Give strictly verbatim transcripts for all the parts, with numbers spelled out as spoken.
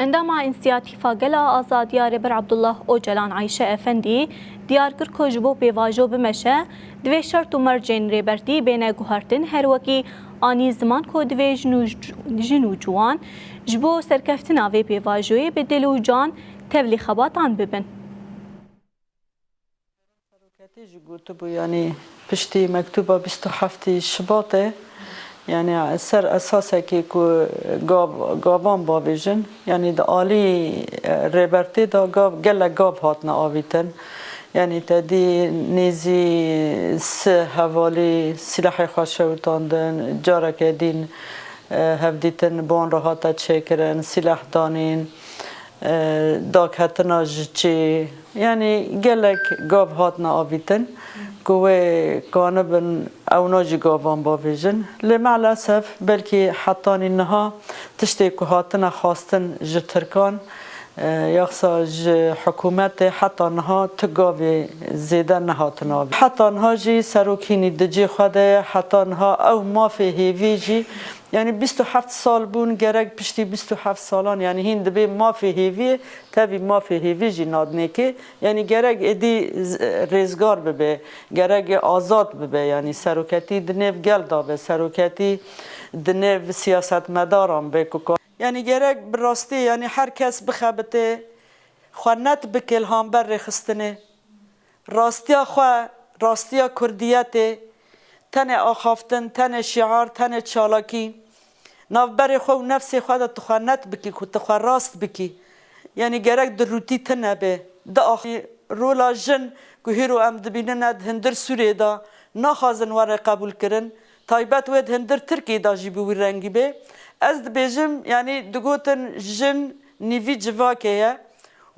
Endama Însiyatîfa Gela Azadiya Rêber Abdullah Ocalan Ayşe Efendî diyar kir ku ji bo pêvajo bimeşe, divê şert û mercên Rêbertî bêne guhertin, her wekî anî ziman ku divê jin û, jin û ciwan ji bo serkeftina vê pêvajoyê bi dil û can tevlî xebatan bibin. Seroketî jî gotibû, yanî piştî mektuba bîst û heftê Şibatê, yanî ser esasekê ku gav, gavan bavêjin, yanî di alî, e, Rêbertê de gav, gelek gav hatine avîtin. Yanî te dî nêzî sih hevalî sîlehê xwe şewitandin, careke dîn, e, hevdîtin bi wan re hate çêkirin, sîleh danîn, e, daghetina ji çê, yanî gelek gav hatine avîtin ku wê kanibin ewna jî gavan bavêjin. Lê meelesef belkî hetanî niha tiştê ku hatine xwestin ji Tirkan, e, yaxsa ji hikûmetê heta niha tu gavê zêde nehatine avîtin. Heta niha jî serokînî di cê xwe de ye, heta niha ew mafê hêvî jî, yanî bîst û heft sal bûn, gerek piştî bîst û heft salan, yanî hîn dibê mafê hêviyê, tevî mafê hêvî jî nadinê kê. Yanî gerek êdî z-, rêzgar bibe, gerek ê azad bibe, yanî seroketî di nêv gel de be, seroketî di nêv siyasetmedaran be ku ka-, yanî gerek bi rastî, yanî her kes bixebite, xwe net bike li hember rêxistinê. Rastiya xwe, rastiya kurdiyetê, tenê axaftin, tenê şiar, tenê çalakî, navberê xwe û nefsê xwe de tu xwe net bikî, ku tu xwe rast bikî. Yanî gerek di rûtî tune be. Di axî rola jin ku hîro em dibînine di hundir Sûriyê de naxwazin were qebûlkirin, taybet wê di hundir Tirkiyê de jî bi wî rengî be. Ez dibêjim, yanî digotin jin nîvî civakê ye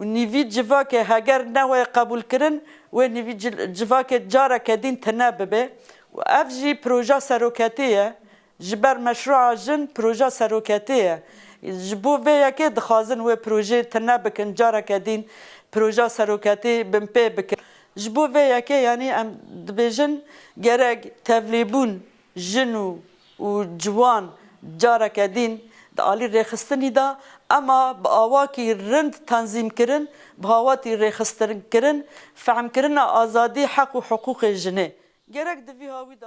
û nîvî civakê heger newê qebûlkirin, wê nîvî ci-, civakê careke dîn tune bibe û ev jî proja seroketê ye. Ji ber meşrûa jin proja seroketê ye. Ji bo vê yekê dixwazin wê projeyê tune bikin, careke dîn proja seroketê binpê bikin. Ji bo vê yekê, yanî em dibêjin gerek tevlêbûn jin û, û ciwan careke dîn di alî rêxistinî de, ema bi awakî rind tenzîmkirin, bi awakî rêxistinkirin, fehmkirina azadî, heq û hiqûqê jinê. Gerek di vî hawî de